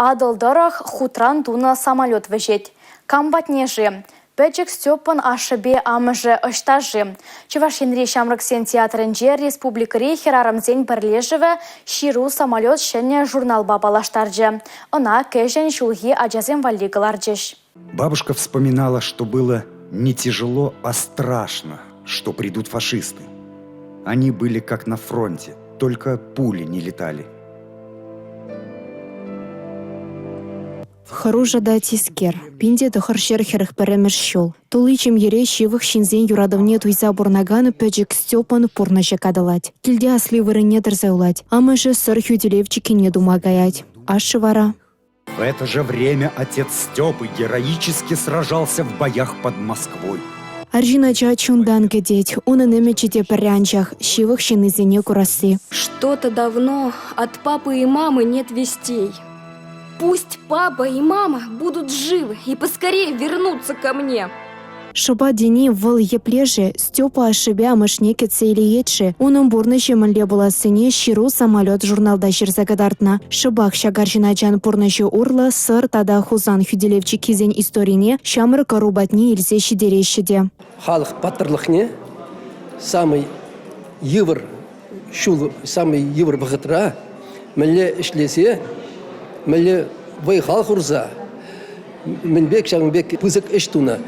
Атӑл тӑрӑх хутран тунӑ самолет вӗҫет. Кам патне-ши? Пӗчӗк Степӑн ашшӗпе амӑшӗ ӑҫта-ши? Чӑваш Енри ҫамрӑксен театрӗнче республикӑри хӗрарӑмсен пӗрлешӗвӗ «Ҫыру самолет» ҫӗнӗ журналпа паллаштарчӗ. Ӑна кӗҫӗн ҫулхи ачасем валли кӑларчӗҫ. Бабушка вспоминала, что было не тяжело, а страшно, что придут фашисты. Они были как на фронте, только пули не летали. Хӑрушӑ та тискер. 1941 ҫул. Тулли ҫемьере ҫывӑх ҫынсен юратӑвне туйса пурӑнакан пӗчӗк Степан пурнӑҫӗ катӑлать. Килте асли вырӑнне тӑрса юлать. Амӑшӗ Сӑр хӳтӗлев чиккине тума каять. Ашшӗ вара В это же время отец Степы героически сражался в боях под Москвой. Арҫын ача чунтан кӗтет. Унӑн ӗмӗчӗ те пӗрре анчах – ҫывӑх ҫыннисене курасси. Что-то давно от папы и мамы нет вестей. Пусть папа и мама будут живы и поскорее вернутся ко мне. Шӑпа тени вӑл епле-ши? Степа ашшӗпе амӑшне кӗтсе илеет-ши? Унӑн пурнӑҫӗ мӗнле пулассине «Ҫыру самолет» журналта ҫырса кӑтартнӑ. Шӑпах ҫак арҫын ачан пурнӑҫӗ урлӑ Сӑр тата Хусан хӳтӗлев чиккисен историне ҫамрӑк ӑру патне илсе ҫитереҫҫӗ те. Халӑх паттӑрлӑхне самый йывӑр ҫул, самый йывӑр вӑхӑтра мӗнле ӗҫлесе, мӗнле вӑй-хал хурса, мӗн пек ҫавӑн пек пысӑк ӗҫ тунӑ.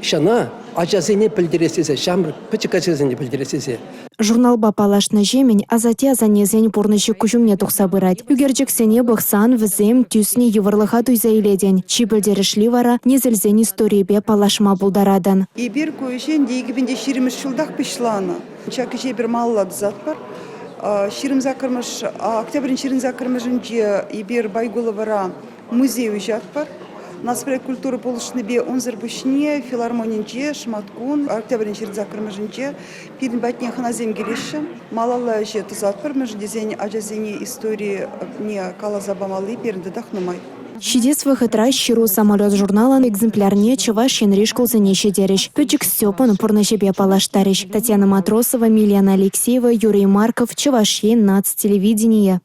Ҫана ачасене пӗлтерес тесе, ҫамрӑк пӗчӗк ачасене пӗлтерес тесе. Журналпа паллашнӑҫемӗн асатте-асаннесен пурнӑҫӗ куҫ умне тухса пырать. Ӳкерчӗксене пӑхсан вӗсем тӳснӗ йывӑрлӑха туйса илетӗн. Чи пӗлтерӗшли вара несӗлсен историйӗпе паллашма пултаратӑн. Эпир ку ӗҫе ӗнтӗ 2020 ҫултах пуҫланӑ. Ҫак ӗҫе эпир малалла тӑсатпӑр. 28-мӗш октябрӗн 28-мӗшӗнче эпир Байгуловӑра музей уҫатпӑр. Нацпроект культура пулӑшнипе унсӑр пуҫне филармонинче шӑматкун октябрӗн 28-мӗшӗнче пирӗн патне хӑнасем килеҫҫӗ. Малалла ӗҫе тӑсатпӑр, мӗншӗн тесен ачасене историне каласа памалли пирӗн татах нумай. Ҫитес вӑхӑтра «Ҫыру самолет» журналӑн экземплярне Чӑваш Енри шкулсене ҫитерӗҫ. Пӗчӗк Степӑн пурнӑҫӗпе паллаштарӗҫ. Татьяна Матросова, Милена Алексеева, Юрий Марков, Чӑваш Ен наци телевиденийӗ.